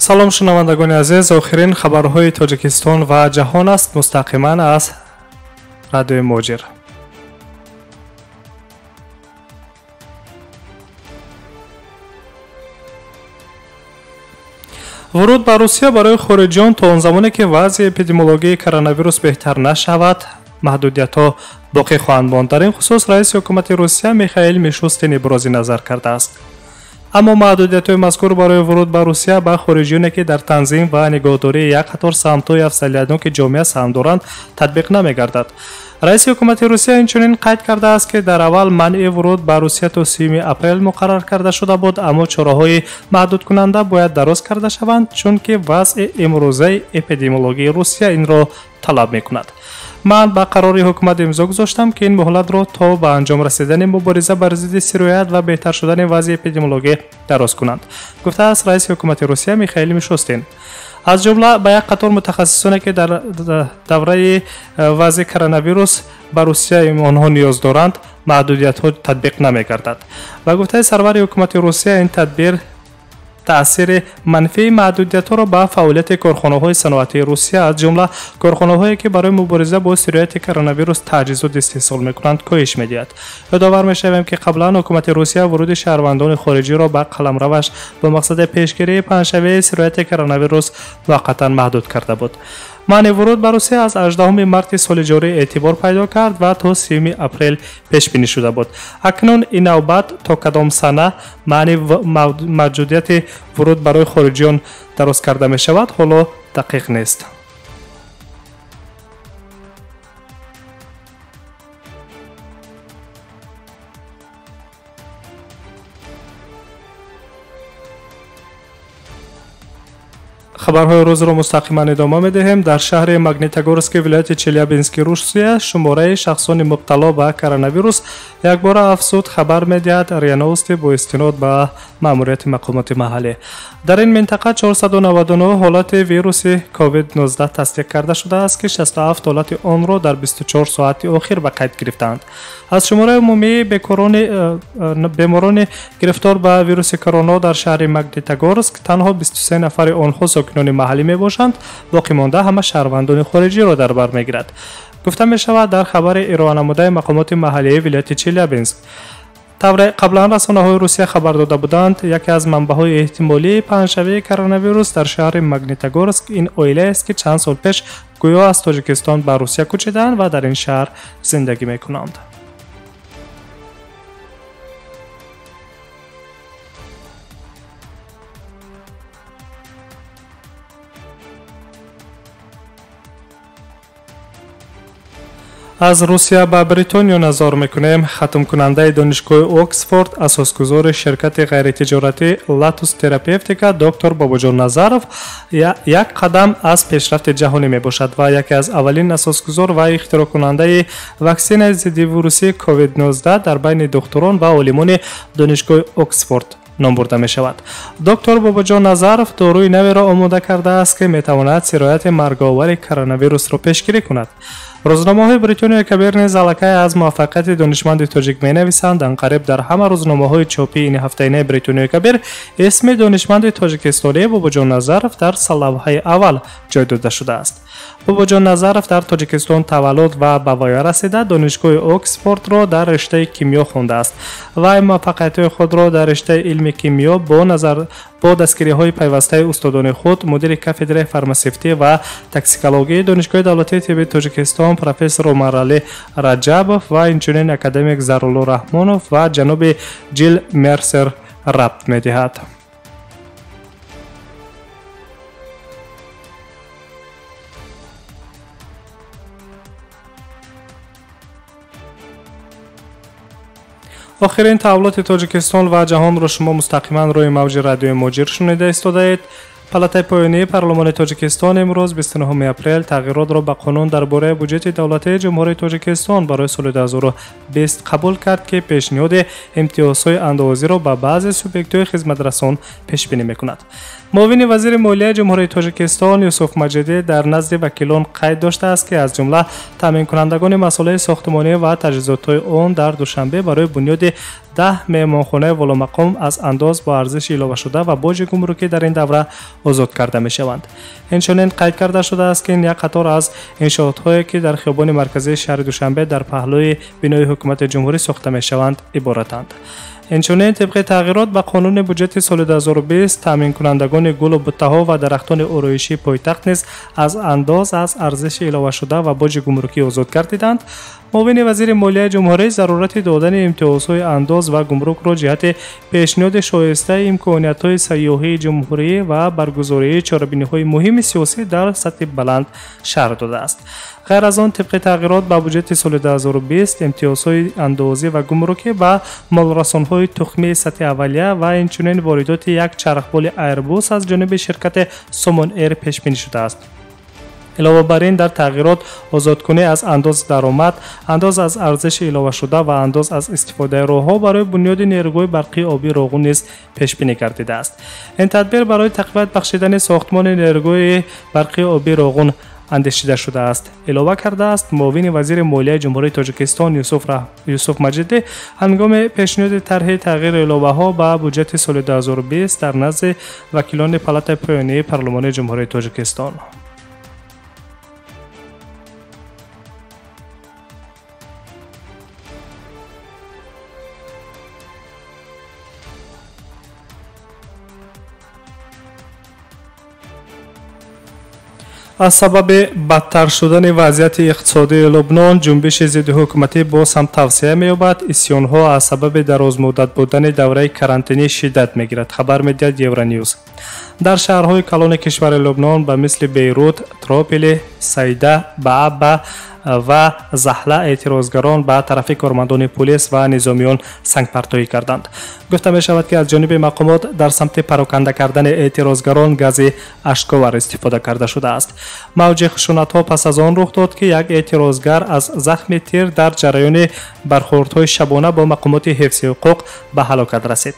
Салом, шунавандагони азиз, охирин хабарҳои Тоҷикистон ва ҷаҳон аст мустақиман аз радиои Муҳоҷир. Вуруд ба Русия барои хориҷиён то он замоне ки вазъи эпидемиологии коронавирус беҳтар нашавад, маҳдудиятҳо боқӣ хоҳанд монд. Дар ин хусус раиси ҳукумати Русия Михаил Мишустин ибрози назар кардааст. Аммо маҳдудиятҳои мазкур барои вуруд ба Русия ба хориҷиёне ки дар танзим ва нигоҳдории як қатор самтҳои афзалиятноки ҷомеа саҳм доранд, татбиқ намегардад. Раиси ҳукумати Русия инчунин қайд кардааст, ки дар аввал манъи вуруд ба Русия то 30 апрел муқаррар карда шуда буд, аммо чораҳои маҳдудкунанда бояд дароз карда шаванд, чунки вазъи имрӯзаи эпидемиологии Русия инро талаб мекунад. Ман ба қарори ҳукумат имзо гузоштам, ки ин муҳлатро то ба анҷом расидани мубориза бар зидди сироят ва беҳтар шудани вазъи эпидемиологӣ дароз кунанд, гуфтааст раиси ҳукумати Русия Михаил Мишустин. Аз ҷумла ба як қатор мутахассисоне ки дар давраи вазъи коронавирус ба Русия онҳо ниёз доранд, маҳдудиятҳо татбиқ намегардад. Ба гуфтаи сарвари ҳукумати Русия, ин тадбир таъсири манфии маҳдудиятҳоро ба фаъолияти корхонаҳои саноатии Русия, аз ҷумла корхонаҳое ки барои мубориза бо сирояти коронавирус таҷҳизот истеҳсол мекунанд, коҳиш медиҳад. Ёдовар мешавем, ки қаблан ҳукумати Русия вуруди шаҳрвандони хориҷиро ба қаламраваш бо мақсади пешгирии паҳншавии сирояти коронавирус муваққатан маҳдуд карда буд. Манъи вуруд ба Русия аз 18 марти соли ҷорӣ эътибор пайдо кард ва то 30 апрел пешбинӣ шуда буд. Акнун ин навбат то кадом сана манъи мавҷудияти вуруд барои хориҷиён дароз карда мешавад, ҳоло дақиқ нест. Хабарҳои рӯзро мустақиман идома медиҳем. Дар шаҳри Магнитогорски вилояти Челябински Русия шумораи шахсони мубтало ба коронавирус якбора афзуд, хабар медиҳад РИА Новости бо истинод ба маъмурияти мақомоти маҳаллӣ. Дар ин минтақа 499 ҳолати вируси COVID-19 тасдиқ карда шудааст, ки 67 ҳолати онро дар 24 соати охир ба қайд гирифтаанд. Аз шумораи умумии беморони гирифтор ба вируси корона дар шаҳри Магнитогорск танҳо 23 нафари онҳо сокинони маҳаллӣ мебошанд, боқимонда ҳама шаҳрвандони хориҷиро дар бар мегирад. Гуфта мешавад дар хабари ироанамудаи мақомоти маҳаллии вилояти Челябинск. Тавре қаблан расонаҳои Русия хабар дода буданд, яке аз манбаъҳои эҳтимолии паҳншавии коронавирус дар шаҳри Магнитогорск ин оилаест, ки чанд сол пеш гӯё аз Тоҷикистон ба Русия кӯчидаанд ва дар ин шаҳр зиндагӣ мекунанд. Аз Русия ба Бритониё назор мекунем. Хатмкунандаи донишгоҳи Оксфорд, асосгузори ширкати ғайритиҷоратӣ Латус Терапевтика доктор Бобоҷон Назаров як қадам аз пешрафти ҷаҳонӣ мебошад ва яке аз аввалин асосгузор ва ихтироъкунандаи ваксинаи зидди вирусии COVID-19 дар байни духтурон ва олимони донишгоҳи Оксфорд ном бурда мешавад. Доктор Бобоҷон Назаров доруи наверо омода кардааст, ки метавонад сирояти марговари коронавирусро пешгирӣ кунад. Рӯзномаҳои Бритониёи Кабир низ аллакай аз муваффақияти донишманди тоҷик менависанд. Анқариб дар ҳама рӯзномаҳои чопии ин ҳафтаинаи Бритониёи Кабир исми донишманди тоҷикистонӣ Бобоҷон Назаров дар сарлавҳаи аввал ҷой дода шудааст. Бобоҷон Назаров дар Тоҷикистон таваллуд ва ба воя расида, донишгоҳи Оксфордро дар риштаи кимиё хондааст. Вай муваффақиятҳои худро дар риштаи илми кимиё бо дастгириҳои пайвастаи устодони худ, мудири кафедраи фармасевтӣ ва токсикологияи Донишгоҳи давлатии тиббии Тоҷикистон профессор Умаралӣ Раҷабов ва инчунин академик Зарулло Раҳмонов ва ҷаноби Ҷил Мерсер рабт медиҳад. Охирин таҳаввулоти Тоҷикистон ва ҷаҳонро шумо мустақиман рӯи мавҷи радиои Муҳоҷир шунида истодаед. Палатаи поёнии парлумони Тоҷикистон имрӯз 29 апрел тағйиротро ба қонун дар бораи буҷети давлатии Ҷумҳурии Тоҷикистон барои соли 2020 қабул кард, ки пешниҳоди имтиёзҳои андозиро ба баъзе субъектҳои хизматрасон пешбинӣ мекунад. Муовини вазири молияи Ҷумҳурии Тоҷикистон Юсуф Маҷидӣ дар назди вакилон қайд доштааст, ки аз ҷумла таъминкунандагони масолеҳи сохтмонӣ ва таҷҳизотҳои он дар Душанбе барои бунёди 10 меҳмонхонаи воломақом аз андоз бо арзиши иловашуда ва боҷи гумрукӣ дар ин давра озод карда мешаванд. Инчунин қайд карда шудааст, ки ин як қатор аз иншоотҳое, ки дар хиёбони марказии шаҳри Душанбе дар паҳлӯи бинои ҳукумати ҷумҳурӣ сохта мешаванд, иборатанд. Инчунин тибқи тағйирот ба қонуни буҷети соли 2020 таъминкунандагони гулу буттаҳо ва дарахтони ороишии пойтахт низ аз андоз аз арзиши иловашуда ва боҷи гумрукӣ озод гардиданд. Муовини вазири молияи ҷумҳурӣ зарурати додани имтиёзҳои андоз ва гумрукро ҷиҳати пешниҳоди шоистаи имкониятҳои сайёҳии ҷумҳурӣ ва баргузории чорабиниҳои муҳими сиёсӣ дар сатҳи баланд шарҳ додааст. Ғайр аз он, тибқи тағйирот ба буҷети соли 2020 имтиёзҳои андозӣ ва гумрукӣ ба молрасонҳои тухмии сатҳи аввалия ва инчунин воридоти як чархболи Airbus аз ҷониби ширкати Somon Air пешбинӣ шудааст. Илова бар ин, дар тағйирот озодкунӣ аз андози даромад, андоз аз арзиши иловашуда ва андоз аз истифодаи роҳҳо барои бунёди нерӯгоҳи барқии обии Роғун низ пешбинӣ гардидааст. Ин тадбир барои тақвият бахшидани сохтмони нерӯгоҳи барқии обии Роғун андешида шудааст. Илова кардааст муовини вазири молияи Ҷумҳурии Тоҷикистон Юсуф Маҷидӣ ҳангоми пешниҳоди тарҳи тағйиру иловаҳо ба буҷети соли 2020 дар назди вакилони палатаи поёнии парлумони Ҷумҳурии Тоҷикистон. Аз сабаби бадтар шудани вазъияти иқтисодии Лубнон, ҷунбиши зиддиҳукуматӣ боз ҳам тавсеа меёбад. Исёнҳо аз сабаби дарозмуддат будани давраи карантинӣ шиддат мегирад, хабар медиҳад Евроньюз. Дар шаҳрҳои калони кишвари Лубнон ба мисли Бейрут, Трополи, Сайда, Бааба ва Заҳла эътирозгарон ба тарафи кормандони пулис ва низомиён сангпартоӣ карданд. Гуфта мешавад, ки аз ҷониби мақомот дар самти пароканда кардани эътирозгарон гази ашковар истифода карда шудааст. Мавҷи хушунатҳо пас аз он рух дод, ки як эътирозгар аз захми тир дар ҷараёни бархӯрдҳои шабона бо мақомоти ҳифзи ҳуқуқ ба ҳалокат расид.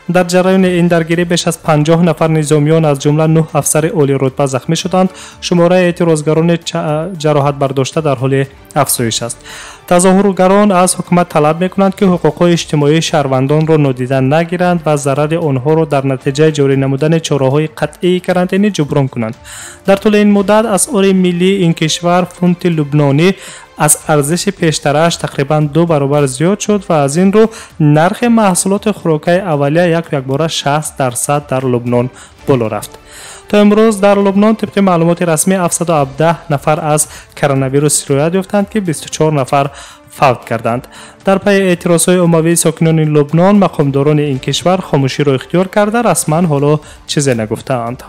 Дар ҷараёни ин даргирӣ беш аз 50 нафар низомиён, аз ҷумла 9 афсари олирутба захмӣ шуданд. Шумораи эътирозгарони ҷароҳатбардошта дар ҳоли афзоиш аст. Тазоҳургарон аз ҳукумат талаб мекунанд, ки ҳуқуқҳои иҷтимоии шаҳрвандонро нодида нагиранд ва зарари онҳоро дар натиҷаи ҷорӣ намудани чораҳои қатъии карантинӣ ҷуброн кунанд. Дар тӯли ин муддат асъори миллии ин кишвар фунти лубнонӣ аз арзиши пештарааш тақрибан 2 баробар зиёд шуд ва аз ин рӯ нархи маҳсулоти хӯрокаи аввалия якбора 60% дар Лубнон боло рафт. То имрӯз дар Лубнон тибқи маълумоти расмӣ 717 нафар аз коронавирус сироят ёфтанд, ки 24 нафар фавт карданд. Дар пайи эътирозҳои оммавии сокинони Лубнон мақомдорони ин кишвар хомӯширо ихтиёр карда, расман ҳоло чизе нагуфтаанд.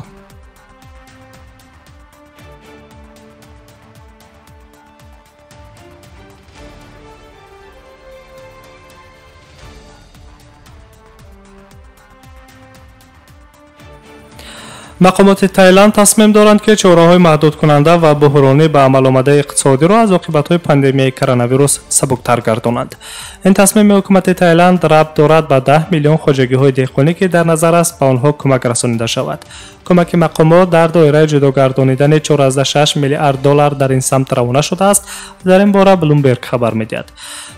Мақомоти Таиланд тасмим доранд, ки чораҳои маҳдудкунанда ва буҳронӣ ба амал омадаи иқтисодиро аз оқибатҳои пандемияи коронавирус сабуктар гардонанд. Ин тасмими ҳукумати Таиланд рабт дорад ба 10 миллион хоҷагиҳои деҳқонӣ, ки дар назар аст ба онҳо кӯмак расонида шавад. Кӯмаки мақомот дар доираи ҷудогардонидани 4,6 миллиард доллар дар ин самт равона шудааст. Дар ин бора Блумберг хабар медиҳад.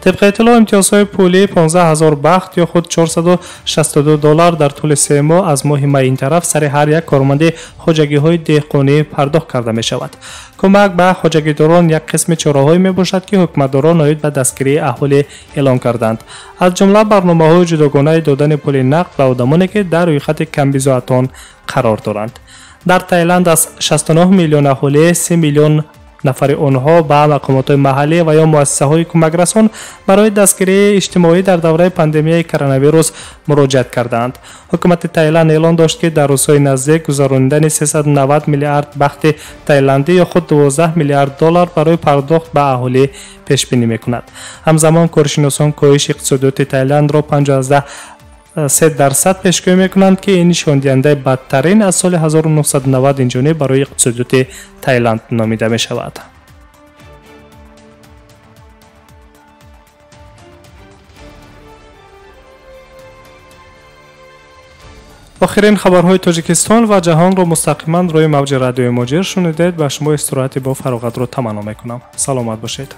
Тибқи иттилоъ, имтиёзҳои пулии 15 000 бахт ё худ 462 доллар дар тӯли 3 моҳ аз моҳи май ин тараф сари ҳар як корманди хоҷагиҳои деҳқонӣ пардохт карда мешавад. Кӯмак ба хоҷагидорон як қисми чораҳое мебошад, ки ҳукуматдорон оид ба дастгирии аҳолӣ эълон карданд. Аз ҷумла барномаҳои ҷудогонаи додани пули нақд ба одамоне, ки дар рӯйхати камбизоатон қарор доранд. Дар Таиланд аз 69 миллион аҳолӣ 3 миллион нафари онҳо ба мақомотҳои маҳаллӣ ва ё муассисаҳои кӯмакрасон барои дастгирии иҷтимоӣ дар давраи пандемияи коронавирус муроҷиат кардаанд. Ҳукумати Таиланд эълон дошт, ки дар рӯзҳои наздик гузаронидани 390 миллиард бахти таиландӣ ё худ 12 миллиард доллар барои пардохт ба аҳолӣ пешбинӣ мекунад. Ҳамзамон коршиносон коҳиши иқтисодиёти Таиландро 5,3% пешгӯӣ мекунанд, ки ин нишондиҳандаи бадтарин аз соли 1990 инҷониб барои иқтисодиёти Таиланд номида мешавад. Охирин хабарҳои Тоҷикистон ва ҷаҳонро мустақиман рӯи мавҷи радиои Муҳоҷир шунидед. Ба шумо истироҳати бо фароғатро таманно мекунам. Саломат бошед.